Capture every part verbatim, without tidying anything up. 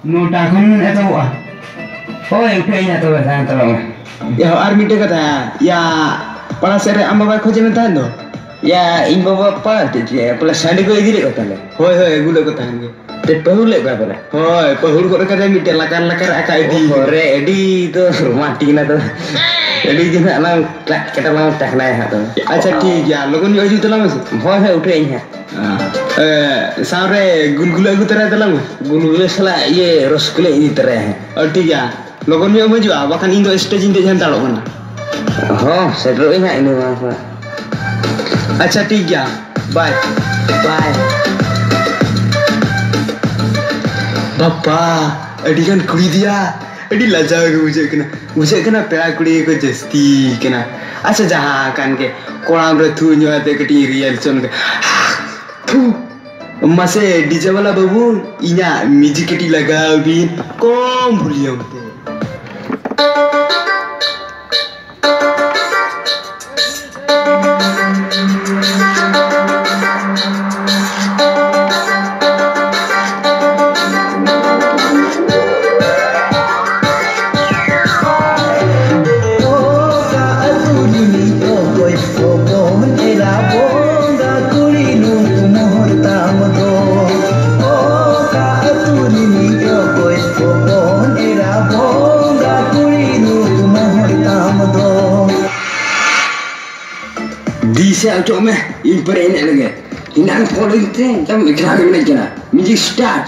ᱱᱚᱴᱟ ᱠᱷᱚᱱ ᱮᱛᱚᱦᱚᱵᱚᱜᱼᱟ᱾ ᱦᱳᱭ, ᱩᱴᱷᱟᱹᱜ ᱤᱧ ᱦᱟᱸᱜ ᱛᱚᱵᱮ, ᱛᱟᱭᱚᱢ ᱛᱟᱲᱟᱢ ᱢᱮ᱾ ᱭᱟ, ᱟᱨ ᱢᱤᱫᱴᱮᱡ ᱠᱟᱛᱷᱟ, ᱭᱟ, ᱯᱟᱲᱟ ᱥᱮᱫ ᱨᱮ ᱟᱢ ᱵᱟᱵᱟᱭ ᱠᱷᱚᱡᱮ ᱢᱮ ᱛᱟᱦᱮᱸᱫ ᱫᱚ? ᱭᱟ, ᱤᱧ ᱵᱟᱵᱟ ᱯᱟᱲᱟ ᱛᱮ ᱪᱮᱫ, ᱯᱟᱞᱮ ᱥᱟᱺᱰᱤ ᱠᱚ ᱤᱫᱤ ᱞᱮᱫ ᱠᱚ ᱛᱟᱞᱮ᱾ ᱦᱳᱭ, ᱦᱳᱭ, ᱟᱹᱜᱩ ᱞᱮᱫ ᱠᱚ ᱛᱟᱦᱮᱸᱫ ᱜᱮ᱾ ᱛᱮ ᱯᱟᱹᱦᱩᱲ ᱞᱮᱫ ᱠᱚᱣᱟ ᱯᱟᱞᱮ? ᱦᱳᱭ, ᱯᱟᱹᱦᱩᱲ ᱜᱚᱫ ᱠᱟᱫᱮ ᱢᱤᱫᱴᱮᱡ ᱞᱟᱠᱟᱨ ᱞᱟᱠᱟᱨ ᱟᱠᱟ ᱤᱫᱤ᱾ ᱚᱦᱚ ᱨᱮ, ᱟᱹᱰᱤ ᱫᱚ ᱨᱳᱢᱟᱱᱴᱤᱠ ᱱᱟ ᱫᱚ᱾ ᱟᱹᱰᱤ ᱫᱤᱱ ᱦᱟᱸᱜ ᱞᱟᱝ ᱴᱨᱟᱠ ᱠᱟᱴᱟ ᱞᱟᱝ ᱴᱟᱠᱱᱟᱭᱟ ᱦᱟᱸᱜ ᱛᱚᱵᱮ᱾ ᱟᱪᱪᱷᱟ, ᱴᱷᱤᱠ ᱜᱮᱭᱟ, ᱞᱚᱜᱚᱱ ᱧᱚᱜ ᱦᱤᱡᱩᱜ ᱛᱟᱞᱟᱝ ᱢᱮᱥᱮ᱾ ᱦᱳᱭ, ᱦᱳᱭ, ᱩᱴᱷᱟᱹᱜ ᱟᱹᱧ ᱦᱟᱸᱜ᱾ ᱮ, ᱥᱟᱶᱨᱮ ᱜᱩᱞᱜᱩᱞᱟᱹ ᱟᱹᱜᱩ ᱛᱚᱨᱟᱭ ᱛᱟᱞᱟᱝ ᱢᱮ᱾ ᱜᱩᱞᱜᱩᱞᱟᱹ ᱥᱟᱞᱟᱜ ᱤᱭᱟᱹ ᱨᱚᱥᱜᱩᱞᱟᱹᱧ ᱤᱫᱤ ᱛᱚᱨᱟᱭᱟ ᱦᱟᱸᱜ᱾ ᱚ, ᱴᱷᱤᱠ ᱜᱮᱭᱟ, ᱞᱚᱜᱚᱱ ᱧᱚᱜ ᱮᱢ ᱦᱤᱡᱩᱜᱼᱟ, ᱵᱟᱠᱷᱟᱱ ᱤᱧ ᱫᱚ ᱥᱴᱮᱡ ᱤᱧ ᱫᱮᱡ ᱦᱟᱛᱟᱲᱚᱜ ᱠᱟᱱᱟ᱾ ᱦᱚᱸ, ᱥᱮᱴᱮᱨᱚᱜ ᱟᱹᱧ ᱦᱟᱸᱜ ᱤᱱᱟᱹ ᱢᱟᱲᱟᱝ ᱠᱷᱚᱱᱟᱜ᱾ ᱟᱪᱪᱷᱟ, ᱴᱷᱤᱠ ᱜᱮᱭᱟ, ᱵᱟᱭ᱾ ᱵᱟᱭ᱾ ᱵᱟᱯᱟ, ᱟᱹᱰᱤ ᱜᱟᱱ ᱠᱩᱲᱤ ᱫᱮᱭᱟ, ᱟᱹᱰᱤ ᱞᱟᱡᱟᱣ ᱜᱮ ᱵᱩᱡᱷᱟᱹᱜ ᱠᱟᱱᱟ᱾ ᱵᱩᱡᱷᱟᱹᱜ ᱠᱟᱱᱟ ᱯᱮᱲᱟ ᱠᱩᱲᱤ ᱜᱮᱠᱚ ᱡᱟᱹᱥᱛᱤ ᱠᱟᱱᱟ᱾ ᱟᱪᱪᱷᱟ, ᱡᱟᱦᱟᱸ ᱠᱟᱱ ᱜᱮ, ᱠᱚᱲᱟᱢ ᱨᱮ ᱛᱷᱩ ᱧᱚᱜ ᱟᱛᱮ ᱠᱟᱹᱴᱤᱡ ᱤᱧ ᱨᱤᱭᱮᱞ ᱦᱚᱪᱚ ᱞᱮᱜᱮ᱾ ᱛᱷᱩ᱾ ᱢᱟᱥᱮ, ᱰᱤᱡᱮ ᱵᱟᱞᱟ ᱵᱟᱹᱵᱩ, ᱤᱧᱟᱜ ᱢᱤᱭᱩᱡᱤᱠ ᱠᱟᱹᱴᱤᱡ ᱞᱟᱜᱟᱣ ᱵᱤᱱ, ᱠᱚᱢ ᱵᱷᱚᱞᱤᱭᱟᱢ ᱛᱮ᱾ ᱚᱠᱟ ᱟᱹᱛᱩ ᱨᱤᱱᱤᱡ ᱚᱠᱚᱭ ᱦᱚᱯᱚᱱ ᱮᱨᱟ ᱵᱚᱸᱜᱟ ᱠᱩᱲᱤ ᱱᱩᱠᱩ ᱢᱚᱦᱚᱨ ᱛᱟᱢ ᱫᱚ? ᱚᱠᱟ ᱟᱹᱛᱩ ᱨᱤᱱᱤᱡ ᱚᱠᱚᱭ ᱦᱚᱯᱚᱱ ᱮᱨᱟ ᱵᱚᱸᱜᱟ ᱠᱩᱲᱤ ᱱᱩᱠᱩ ᱢᱚᱦᱚᱨ ᱛᱟᱢ ᱫᱚ? ᱫᱤᱥᱟᱹ ᱦᱚᱪᱚᱜ ᱢᱮ, ᱤᱧ ᱯᱚᱨᱮ ᱮᱱᱮᱡ ᱞᱮᱜᱮ᱾ ᱮᱱᱟᱝ ᱠᱚᱞ ᱦᱩᱭ ᱛᱮ ᱮᱠᱫᱚᱢ ᱮᱠᱞᱟ ᱜᱮᱢ ᱮᱱᱮᱡ ᱠᱟᱱᱟ᱾ Music start.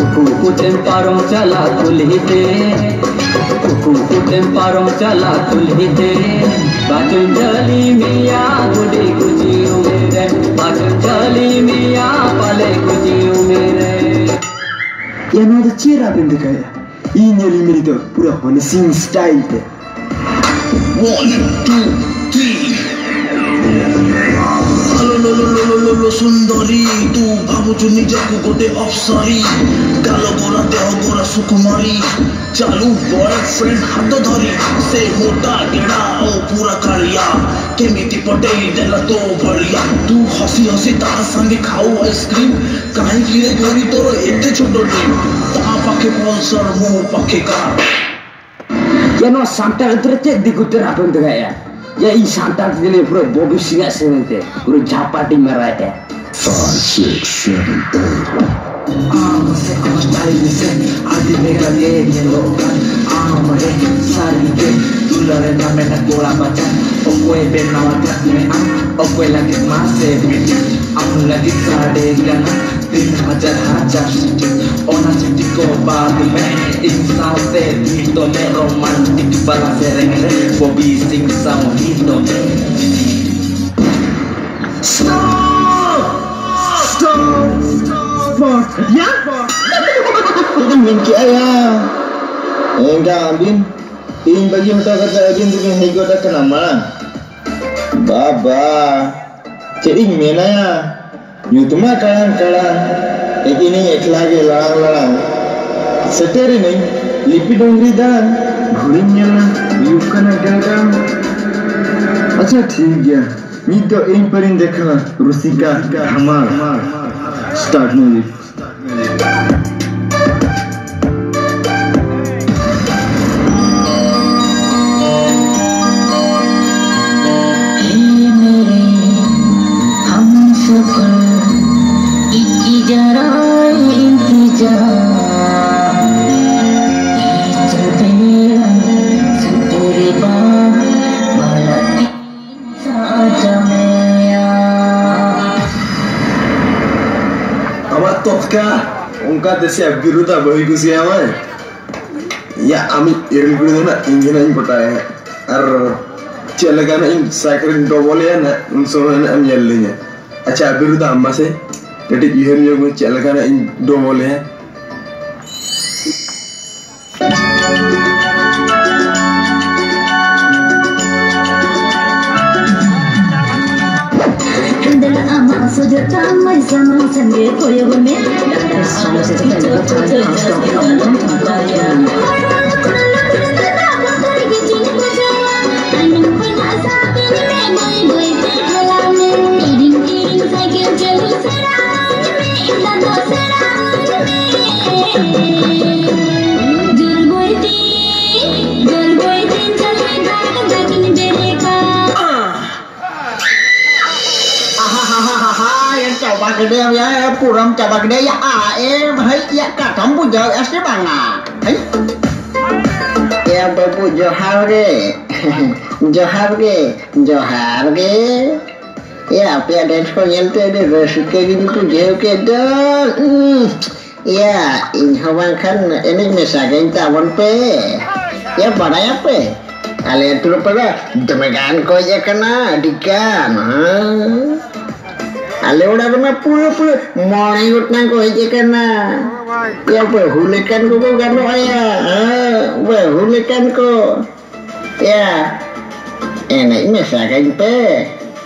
ᱩᱠᱩ ᱩᱠᱩ ᱛᱮᱢ ᱯᱟᱨᱚᱢ ᱪᱟᱞᱟᱜ ᱠᱩᱞᱦᱤ ᱛᱮ, ᱩᱠᱩ ᱩᱠᱩ ᱛᱮᱢ ᱯᱟᱨᱚᱢ ᱪᱟᱞᱟᱜ ᱠᱩᱞᱦᱤ ᱛᱮ, ᱵᱟᱪᱚᱧ ᱡᱷᱟᱹᱞᱤ ᱢᱮᱭᱟ ᱜᱩᱰᱤ ᱠᱩᱪᱤ ᱩᱢᱮᱨ ᱨᱮ, ᱵᱟᱪᱚᱧ ᱡᱷᱟᱹᱞᱤ ᱢᱮᱭᱟ ᱯᱟᱞᱮ ᱠᱩᱪᱤ ᱩᱢᱮᱨ ᱨᱮ᱾ ᱭᱟ, ᱱᱚᱣᱟ ᱫᱚ ᱪᱮᱫ ᱨᱟᱯ ᱮᱢ ᱫᱮᱠᱷᱟᱣᱮᱫᱼᱟ? ᱤᱧ ᱧᱮᱞᱤᱧ ᱢᱮ ᱱᱤᱛᱚᱜ ᱯᱩᱨᱟᱹ ᱦᱚᱱᱤ ᱥᱤᱝ ᱥᱴᱟᱭᱤᱞ ᱛᱮ᱾ One, two, three. ଆଲୋ ଲୋ ଲୋ ଲୋ ଲୋ ଲୋ ଲୋ ସୁନ୍ଦରୀ, ତୁ ଭାବୁଛୁ ନିଜକୁ ଗୋଟେ ଅଫସରୀ। ଗାଲ ଗୋରା, ଦେହ ଗୋରା, ସୁକୁମାରୀ। ଚାଲୁ ବୟଫ୍ରେଣ୍ଡ ହାତ ଧରି, ସେ ମୋଟା ଗେଡ଼ା ଓ ପୁରା କାଳିଆ। କେମିତି ପଟେଇ ଦେଲା ତୋ ଭଳିଆ? ତୁ ହସି ହସି ତା ସାଙ୍ଗେ ଖାଉ ଆଇସ୍କ୍ରିମ। କାହିଁକି ରେ ଗୋରୀ ତୋର ଏତେ ଛୋଟ ଡ୍ରିମ? ତା ପାଖେ ପଲସର, ମୋ ପାଖେ କାର। 야, ᱱᱚᱣᱟ ᱥᱟᱱᱛᱟᱲ ᱟᱹᱛᱩ ᱨᱮ ᱪᱮᱫ ᱫᱤᱠᱩ ᱛᱮ ᱨᱟᱯᱮᱢ ᱫᱮᱠᱷᱟᱭᱟ? ᱭᱟ, ᱤᱧ ᱥᱟᱱᱛᱟᱲ ᱛᱮ ᱡᱟᱹᱱᱤᱡ ᱯᱩᱨᱟᱹ ᱵᱚᱵᱤ ᱥᱤᱝ ᱟᱜ ᱥᱮᱨᱮᱧ ᱛᱮ ᱯᱩᱨᱟᱹ ᱡᱷᱟᱯᱟᱴᱤᱧ ᱢᱟᱨᱟᱭᱮᱫᱼᱟ᱾ Five, six, seven, eight. ᱟᱢ ᱥᱮ ᱠᱚᱥᱴᱟᱭ ᱢᱮᱥᱮ, ᱟᱹᱰᱤ ᱵᱷᱮᱜᱟᱨ ᱜᱮ ᱧᱮᱞᱚᱜ ᱠᱟᱱ᱾ ᱟᱢ ᱨᱮ ᱥᱟᱹᱨᱤ ᱜᱮ ᱫᱩᱞᱟᱹᱲ ᱨᱮᱱᱟᱜ ᱢᱮᱱᱟᱜ ᱜᱚᱲᱟ ᱵᱟᱪᱟ᱾ ᱚᱠᱚᱭ ᱵᱮᱱᱟᱣ ᱟᱠᱟᱫ ᱢᱮ ᱟᱢ? ᱚᱠᱚᱭ ᱞᱟᱹᱜᱤᱫ ᱢᱟᱥᱮ ᱢᱤᱫᱴᱟᱝ? ᱟᱢ ᱞᱟᱹᱜᱤᱫ ᱥᱟᱰᱮ ᱠᱟᱱᱟ ᱛᱤᱱ ᱦᱟᱡᱟᱨ ᱦᱟᱡᱟᱨ ᱥᱤᱴᱤ᱾ ᱚᱱᱟ ᱥᱤᱴᱤ ᱠᱚ ᱵᱟᱫ ᱢᱮ, ᱤᱧ ᱥᱟᱶᱛᱮ ᱫᱩᱭ ᱫᱚᱞᱮ ᱨᱳᱢᱟᱱᱴᱤᱠ ᱵᱟᱞᱟ ᱥᱮᱨᱮᱧ ᱨᱮ ᱵᱚᱵᱤ ᱥᱤᱝ ᱥᱟᱶ ᱢᱤᱫ ᱫᱚᱞᱮ᱾ Stop! Stop! Stop! ᱭᱟ? ᱪᱮᱫ ᱮᱢ ᱢᱮᱱ ᱠᱮᱜᱼᱟ ᱭᱟ? ᱮᱸᱜᱟ ᱟᱹᱵᱤᱱ, ᱤᱧ ᱵᱟᱹᱜᱤ ᱦᱚᱴᱚ ᱠᱟᱛᱮ ᱟᱹᱵᱤᱱ ᱫᱚᱵᱤᱱ ᱦᱮᱡ ᱜᱚᱫ ᱟᱠᱟᱱᱟ ᱢᱟᱲᱟᱝ? ᱵᱟᱵᱟ, ᱪᱮᱫ ᱤᱧ ᱢᱮᱱᱟᱭᱟ? ᱧᱩᱛ ᱢᱟ ᱠᱟᱲᱟᱝ ᱠᱟᱲᱟᱝ, ᱦᱮᱡ ᱮᱱᱟᱹᱧ ᱮᱠᱞᱟ ᱜᱮ ᱞᱟᱲᱟᱝ ᱞᱟᱲᱟᱝ᱾ ᱥᱮᱴᱮᱨ ᱮᱱᱟᱹᱧ ᱞᱤᱯᱤ ᱰᱩᱝᱨᱤ ᱫᱟᱬᱟᱱ᱾ ᱜᱷᱩᱲᱤᱧ ᱧᱮᱞᱟ, ᱦᱩᱭᱩᱜ ᱠᱟᱱᱟ ᱜᱟᱲᱟᱝ᱾ ᱟᱪᱪᱷᱟ, ᱴᱷᱤᱠ ᱜᱮᱭᱟ, ᱱᱤᱛ ᱫᱚ ᱤᱧ ᱯᱟᱹᱨᱤᱧ ᱫᱮᱠᱷᱟᱣᱟ, ᱨᱩᱥᱤᱠᱟ ᱫᱷᱟᱢᱟᱞ᱾ Start music. हे मेरे हमसफर, एक जरा इंतजार, ये चंदेरा सुतेरे बाबा वाला सा जमेया। ᱟᱢᱟᱜ ᱛᱚᱛᱠᱟ ᱚᱱᱠᱟ ᱫᱮᱥᱤ ᱟᱵᱜᱤ ᱨᱩᱫᱟ ᱵᱟᱹᱦᱩᱭ ᱠᱩᱥᱤᱭᱟᱢᱟᱭ᱾ ᱭᱟ, ᱟᱢᱤᱡ ᱤᱨᱤᱞ ᱠᱩᱲᱤ ᱫᱚ ᱱᱟᱜ ᱤᱧ ᱜᱮ ᱱᱟᱜ ᱤᱧ ᱯᱚᱴᱟᱭᱟ᱾ ᱟᱨ ᱪᱮᱫ ᱞᱮᱠᱟ ᱱᱟᱜ ᱤᱧ ᱥᱟᱭᱠᱮᱞ ᱤᱧ ᱰᱚᱵᱚᱞᱮᱭᱟ ᱱᱟᱜ, ᱩᱱ ᱥᱚᱢᱚᱭ ᱱᱟᱜ ᱮᱢ ᱧᱮᱞ ᱞᱤᱧᱟ᱾ ᱟᱪᱪᱷᱟ, ᱟᱵᱜᱤ ᱨᱩᱫᱟ, ᱟᱢ ᱢᱟᱥᱮ ᱠᱟᱹᱴᱤᱡ ᱩᱭᱦᱟᱹᱨ ᱧᱚᱜ ᱢᱮ, ᱪᱮᱫ ᱞᱮᱠᱟ ᱱᱟᱜ ᱤᱧ ᱰᱚᱵᱚᱞᱮᱭᱟ᱾ ᱡᱚᱛᱚ ᱢᱟᱹᱭ ᱥᱟᱢᱟᱝ ᱥᱮᱱ ᱜᱮ ᱠᱚᱭᱚᱜ ᱢᱮ᱾ This song is intended for the first of all. ᱟᱦᱟᱦᱟᱦᱟᱦᱟ, ᱮ ᱪᱟᱵᱟ ᱠᱮᱫᱮᱭᱟ, ᱭᱟ, ᱯᱩᱨᱟᱹᱢ ᱪᱟᱵᱟ ᱠᱮᱫᱮᱭᱟ, ᱭᱟ, ᱟ, ᱮ, ᱵᱷᱟᱹᱭ, ᱭᱟ, ᱠᱟᱛᱷᱟᱢ ᱵᱩᱡᱷᱟᱹᱣᱮᱫᱼᱟ ᱥᱮ ᱵᱟᱝᱟ? ᱦᱟᱹᱭ᱾ ᱭᱟ, ᱵᱟᱹᱵᱩ, ᱡᱚᱦᱟᱨ ᱜᱮ᱾ ᱡᱚᱦᱟᱨ ᱜᱮ, ᱡᱚᱦᱟᱨ ᱜᱮ᱾ ᱭᱟ, ᱟᱯᱮᱭᱟᱜ dance ᱠᱚ ᱧᱮᱞᱛᱮ ᱟᱹᱰᱤ ᱨᱟᱹᱥᱠᱟᱹ ᱜᱤᱧ ᱵᱩᱡᱷᱟᱹᱣ ᱠᱮᱫ ᱫᱚ᱾ ᱩᱸ᱾ ᱭᱟ, ᱤᱧ ᱦᱚᱸ ᱵᱟᱝᱠᱷᱟᱱ ᱮᱱᱮᱡ ᱢᱮᱥᱟ ᱜᱟᱹᱧ ᱛᱟᱵᱚᱱ ᱯᱮ᱾ ᱭᱟ, ᱵᱟᱲᱟᱭᱟᱯᱮ, ᱟᱞᱮ ᱟᱹᱛᱩ ᱨᱮ ᱯᱟᱨᱟ ᱫᱚᱢᱮ ᱜᱟᱱ ᱠᱚ ᱦᱮᱡ ᱟᱠᱟᱱᱟ, ᱟᱹᱰᱤ ᱜᱟᱱ, ᱦᱮᱸ᱾ ᱟᱞᱮ ᱚᱲᱟᱜ ᱨᱮᱢᱟ ᱯᱩᱨᱟᱹ ᱯᱩᱨᱟᱹ ᱢᱚᱬᱮ ᱜᱚᱴᱟᱝ ᱠᱚ ᱦᱮᱡ ᱟᱠᱟᱱᱟ᱾ ᱭᱟ, ᱵᱟᱹᱦᱩ ᱞᱮᱠᱟᱱ ᱠᱚᱠᱚ ᱜᱟᱱᱚᱜᱼᱟ, ᱭᱟ, ᱦᱮᱸ, ᱵᱟᱹᱦᱩ ᱞᱮᱠᱟᱱ ᱠᱚ᱾ ᱭᱟ, ᱮᱱᱮᱡ ᱢᱮᱥᱟ ᱠᱟᱹᱧ ᱯᱮ᱾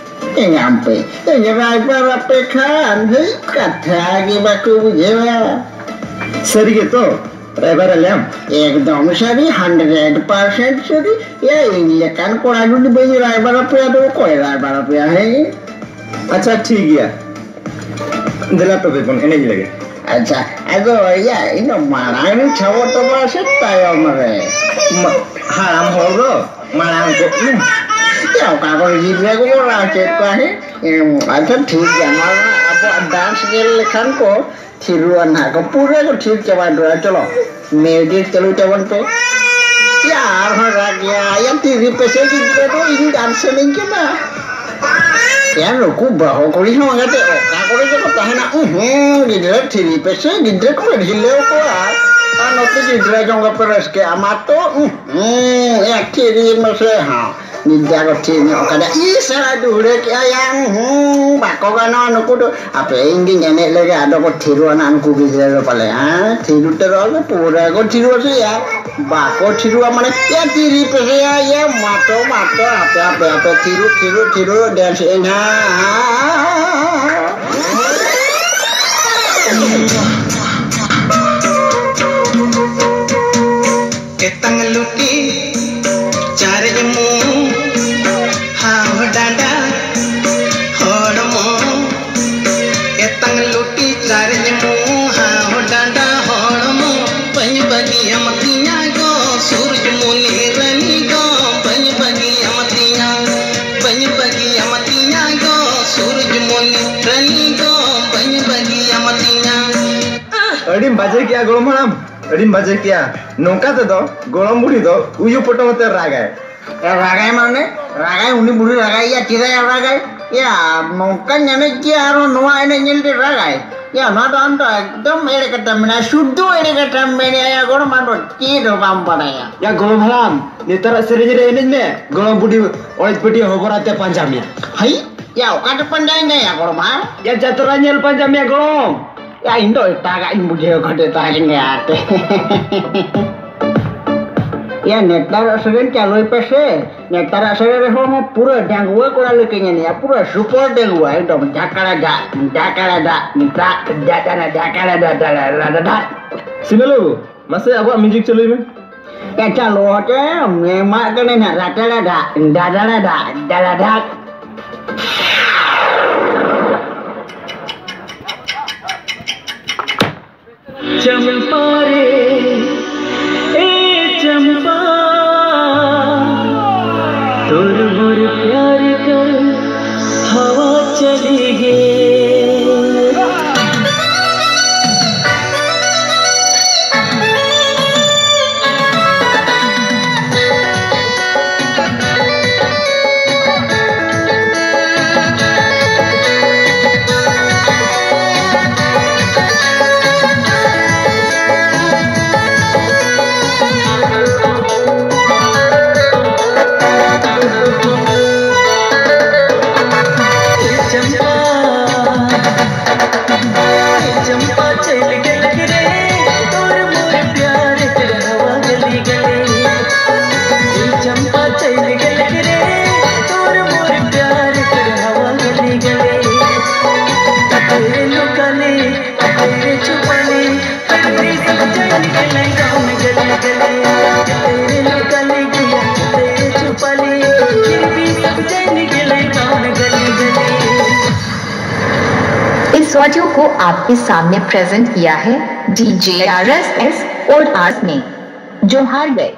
ᱮᱸᱜᱟᱢ ᱯᱮ, ᱮᱸᱜᱟ ᱨᱟᱭᱵᱟᱨ ᱟᱯᱮ ᱠᱷᱟᱱ, ᱦᱮᱭ, ᱠᱟᱛᱷᱟ ᱜᱮ ᱵᱟᱠᱚ ᱵᱩᱡᱷᱟᱹᱣᱟ᱾ ᱥᱟᱹᱨᱤ ᱜᱮ ᱛᱚ, ᱨᱟᱭᱵᱟᱨ ᱟᱞᱮᱭᱟᱢ? ᱮᱠᱫᱚᱢ ᱥᱟᱹᱨᱤ, hundred percent ᱥᱟᱹᱨᱤ᱾ ᱭᱟ, ᱤᱧ ᱞᱮᱠᱟᱱ ᱠᱚᱲᱟ ᱡᱩᱫᱤ ᱵᱟᱹᱧ ᱨᱟᱭᱵᱟᱨ ᱟᱯᱮᱭᱟ, ᱟᱫᱚ ᱚᱠᱚᱭ ᱨᱟᱭᱵᱟᱨ ᱟᱯᱮᱭᱟ, ᱦᱮᱸ? ᱟᱪᱪᱷᱟ, ᱴᱷᱤᱠ ᱜᱮᱭᱟ᱾ ᱫᱮᱞᱟ ᱛᱚᱵᱮ ᱵᱚᱱ ᱮᱱᱮᱡ ᱞᱮᱜᱮ᱾ ᱟᱪᱪᱷᱟ, ᱟᱫᱚ ᱭᱟ, ᱤᱧ ᱫᱚ ᱢᱟᱲᱟᱝ ᱨᱤᱧ ᱪᱷᱟᱵᱚᱜ ᱛᱟᱵᱚᱣᱟ ᱥᱮ ᱛᱟᱭᱚᱢ ᱨᱮ? ᱢᱟ-, ᱦᱟᱲᱟᱢ ᱦᱚᱲ ᱫᱚ ᱢᱟᱲᱟᱝ ᱠᱚ, ᱩᱸ᱾ ᱭᱟ, ᱚᱠᱟ ᱠᱚᱨᱮ ᱜᱤᱫᱽᱨᱟᱹ ᱠᱚ ᱨᱟᱜ ᱪᱮᱫ ᱠᱚᱣᱟ, ᱦᱮᱸ? ᱮᱢ, ᱟᱪᱪᱷᱟ, ᱴᱷᱤᱠ ᱜᱮᱭᱟ, ᱱᱚᱣᱟ ᱟᱵᱚᱣᱟᱜ dance ᱧᱮᱞ ᱞᱮᱠᱷᱟᱱ ᱠᱚ ᱛᱷᱤᱨᱚᱜᱼᱟ ᱱᱟᱦᱟᱜ ᱠᱚ, ᱯᱩᱨᱟᱹ ᱠᱚ ᱛᱷᱤᱨ ᱪᱟᱵᱟ ᱩᱛᱟᱹᱨᱚᱜᱼᱟ᱾ ᱪᱚᱞᱚ, music ᱪᱟᱹᱞᱩᱭ ᱛᱟᱵᱚᱱ ᱯᱮ᱾ ᱭᱟ, ᱟᱨᱦᱚᱸ ᱨᱟᱜ ᱜᱮᱭᱟ᱾ ᱭᱟ, ᱛᱤᱨᱤ ᱯᱮᱥᱮ ᱜᱤᱫᱽᱨᱟᱹ ᱫᱚ ᱤᱧ ᱜᱟᱱ ᱥᱟᱹᱱᱟᱹᱧ ᱠᱟᱱᱟ᱾ ᱭᱟ, ᱱᱩᱠᱩ ᱵᱟᱹᱦᱩ ᱠᱩᱲᱤ ᱦᱚᱸ ᱚᱱᱠᱟᱛᱮ ᱚᱠᱟ ᱠᱚᱨᱮ ᱪᱚᱠᱚ ᱛᱟᱦᱮᱱᱟ᱾ ᱩᱸᱦᱩᱸ, ᱜᱤᱫᱽᱨᱟᱹ ᱛᱷᱤᱨᱤ ᱯᱮᱥᱮ ᱜᱤᱫᱽᱨᱟᱹ ᱠᱚ ᱰᱷᱤᱞᱟᱹᱣ ᱠᱚᱣᱟ᱾ ᱟᱨ ᱱᱚᱛᱮ ᱜᱤᱫᱽᱨᱟᱹ ᱡᱚᱝ ᱜᱮᱯᱮ ᱨᱟᱹᱥᱠᱟᱹᱜᱼᱟ᱾ ᱢᱟ ᱛᱚ, ᱩᱸᱦᱩᱸ, ᱭᱟ, ᱛᱷᱤᱨᱤ ᱢᱮᱥᱮ ᱦᱚᱸ᱾ ᱱᱤᱫᱟ ᱠᱚ ᱴᱷᱤᱠ ᱧᱚᱜ ᱠᱟᱫᱟ᱾ ᱤᱥ, ᱥᱟᱞᱟ ᱰᱩᱦᱲᱟᱹ ᱠᱮᱜᱼᱟ ᱭᱟᱝ᱾ ᱦᱩᱸ, ᱵᱟᱠᱚ ᱜᱟᱱᱚᱜᱼᱟ ᱱᱩᱠᱩ ᱫᱚ᱾ ᱟᱯᱮ, ᱤᱧ ᱜᱤᱧ ᱮᱱᱮᱡ ᱞᱮᱜᱮ, ᱟᱫᱚ ᱠᱚ ᱛᱷᱤᱨᱚᱜᱼᱟ ᱱᱟᱜ ᱱᱩᱠᱩ ᱜᱤᱫᱽᱨᱟᱹ ᱫᱚ ᱯᱟᱞᱮ, ᱦᱮᱸ? ᱛᱷᱤᱨ ᱩᱛᱟᱹᱨᱚᱜᱼᱟ ᱠᱚ, ᱯᱩᱨᱟᱹ ᱠᱚ ᱛᱷᱤᱨᱚᱜᱼᱟ ᱥᱮ ᱭᱟ᱾ ᱵᱟᱠᱚ ᱛᱷᱤᱨᱚᱜᱼᱟ ᱢᱟᱱᱮ, ᱭᱟ, ᱛᱤᱨᱤ ᱯᱮᱥᱮ ᱭᱟ, ᱭᱟ, ᱢᱟᱛᱚ, ᱢᱟᱛᱚ, ᱟᱯᱮ, ᱟᱯᱮ, ᱟᱯᱮ, ᱛᱷᱤᱨᱚᱜ, ᱛᱷᱤᱨᱚᱜ, ᱛᱷᱤᱨᱚᱜ, ᱰᱮᱱᱥ ᱮᱱᱟ᱾ ᱮᱛᱟᱝ ᱞᱩᱴᱤ ᱪᱟᱨᱮᱡ ᱢᱩ ᱦᱟᱣ ᱰᱟᱸᱰᱟ ᱦᱚᱲᱢᱚ᱾ ᱮᱛᱟᱝ ᱞᱩᱴᱤ ᱪᱟᱨᱮᱡ ᱢᱩ ᱦᱟᱣ ᱰᱟᱸᱰᱟ ᱦᱚᱲᱢᱚ᱾ ᱵᱟᱹᱧ ᱵᱟᱹᱜᱤᱭᱟᱢ ᱛᱤᱧᱟ ᱜᱚ ᱥᱩᱨᱡᱽᱢᱩᱱᱤ ᱨᱟᱹᱱᱤ ᱜᱚ᱾ ᱵᱟᱹᱧ ᱵᱟᱹᱜᱤᱭᱟᱢ ᱛᱤᱧᱟ, ᱵᱟᱹᱧ ᱵᱟᱹᱜᱤᱭᱟᱢ ᱛᱤᱧᱟ ᱜᱚ ᱥᱩᱨᱡᱽᱢᱩᱱᱤ ᱨᱟᱹᱱᱤ ᱜᱚ᱾ ᱵᱟᱹᱧ ᱵᱟᱹᱜᱤᱭᱟᱢ ᱛᱤᱧᱟ᱾ ᱟᱹᱰᱤᱢ ᱵᱟᱡᱮ ᱠᱮᱜᱼᱟ ᱜᱚᱲᱚᱢ ᱦᱟᱲᱟᱢ, ᱟᱹᱰᱤᱢ ᱵᱟᱡᱮ ᱠᱮᱜᱼᱟ᱾ ᱱᱚᱝᱠᱟ ᱛᱮᱫᱚ ᱜᱚᱲᱚᱢ ᱵᱩᱲᱦᱤ ᱫᱚ ᱩᱭᱩ ᱯᱚᱴᱚᱢ ᱟᱛᱮ ᱨᱟᱜᱟᱭ᱾ ᱮ, ᱨᱟᱜᱟᱭ ᱢᱟᱱᱮ? ᱨᱟᱜᱟᱭ, ᱩᱱᱤ ᱵᱩᱲᱦᱤ ᱨᱟᱜᱟᱭ ᱭᱟ, ᱪᱮᱫᱟᱜ ᱮ ᱨᱟᱜᱟᱭ? ᱭᱟ, ᱱᱚᱝᱠᱟᱧ ᱮᱱᱮᱡ ᱜᱮᱭᱟ, ᱟᱨᱚ ᱱᱚᱣᱟ ᱮᱱᱮᱡ ᱧᱮᱞ ᱛᱮ ᱨᱟᱜᱟᱭ? ᱭᱟ, ᱱᱚᱣᱟ ᱫᱚ ᱟᱢ ᱫᱚ ᱮᱠᱫᱚᱢ ᱮᱲᱮ ᱠᱟᱛᱷᱟᱢ ᱢᱮᱱᱟ, ᱥᱩᱫᱽᱫᱷᱚ ᱮᱲᱮ ᱠᱟᱛᱷᱟᱢ ᱢᱮᱱᱮᱜᱼᱟ ᱭᱟ ᱜᱚᱲᱚᱢ, ᱟᱢ ᱫᱚ ᱪᱮᱫ ᱦᱚᱸ ᱵᱟᱢ ᱵᱟᱲᱟᱭᱟ᱾ ᱭᱟ ᱜᱚᱲᱚᱢ ᱦᱟᱲᱟᱢ, ᱱᱮᱛᱟᱨᱟᱜ ᱥᱮᱨᱮᱧ ᱨᱮ ᱮᱱᱮᱡ ᱢᱮ, ᱜᱚᱲᱚᱢ ᱵᱩᱰᱷᱤ ᱚᱲᱮᱡ ᱯᱟᱹᱴᱤᱭᱟᱹ ᱦᱚᱵᱚᱨ ᱟᱛᱮ ᱯᱟᱸᱡᱟ ᱢᱮᱭᱟ᱾ ᱦᱟᱭ, ᱭᱟ, ᱚᱠᱟ ᱛᱮ ᱯᱟᱸᱡᱟᱭᱮᱧᱟ ᱭᱟ ᱜᱚᱲᱚᱢ ᱦᱟᱲᱟᱢ? ᱭᱟ, ᱡᱟᱛᱨᱟ ᱧᱮᱞ ᱯᱟᱸᱡᱟ ᱢᱮᱭᱟ ᱜᱚᱲᱚᱢ᱾ ᱭᱟ, ᱤᱧ ᱫᱚ ᱮᱴᱟᱜᱟᱜ ᱤᱧ ᱵᱩᱡᱷᱟᱹᱣ ᱠᱟᱫᱮ ᱛᱟᱦᱮᱸ ᱜᱮᱭᱟ ᱟᱨᱠᱤ᱾ ᱭᱟ, ᱱᱮᱛᱟᱨᱟᱜ ᱥᱮᱨᱮᱧ ᱪᱟᱹᱞᱩᱭ ᱯᱮᱥᱮ, ᱱᱮᱛᱟᱨᱟᱜ ᱥᱮᱨᱮᱧ ᱨᱮᱦᱚᱸ ᱦᱚᱸ ᱯᱩᱨᱟᱹ ᱰᱟᱺᱜᱩᱣᱟᱹ ᱠᱚᱲᱟ ᱞᱮᱠᱟᱧ ᱮᱱᱮᱡᱼᱟ, ᱯᱩᱨᱟᱹ ᱥᱩᱯᱟᱨ ᱰᱟᱺᱜᱩᱣᱟᱹ, ᱮᱠᱫᱚᱢ ᱡᱷᱟᱠᱲᱟ ᱡᱷᱟᱠ, ᱡᱷᱟᱠᱲᱟ ᱡᱷᱟᱠ, ᱡᱷᱟᱠᱲᱟ ᱡᱷᱟᱠ, ᱡᱷᱟᱠᱲᱟ ᱡᱷᱟᱠ᱾ ᱥᱤᱢᱮᱞ ᱵᱟᱹᱵᱩ, ᱢᱟᱥᱮ ᱟᱵᱚᱣᱟᱜ ᱢᱤᱣᱡᱤᱠ ᱪᱟᱹᱞᱩᱭ ᱢᱮ᱾ ᱮ, ᱪᱟᱹᱞᱩ ᱦᱚᱪᱚᱭ ᱢᱮ, ᱮᱢᱟᱜ ᱠᱟᱹᱱᱟᱹᱧ ᱱᱟᱜ, ᱨᱟᱴᱟᱲᱟ ᱰᱷᱟᱠ, ᱰᱟᱰᱟᱲᱟ ᱰᱷᱟᱠ, ᱰᱟᱰᱟ ᱰᱷᱟᱠ᱾ चंपा रे, ए चंपा, तोर मोर प्यार कर हवा चली गे। इस ऑडियो को आपके सामने प्रेजेंट किया है डीजे आरएसएस और आर ने। जोहार गए।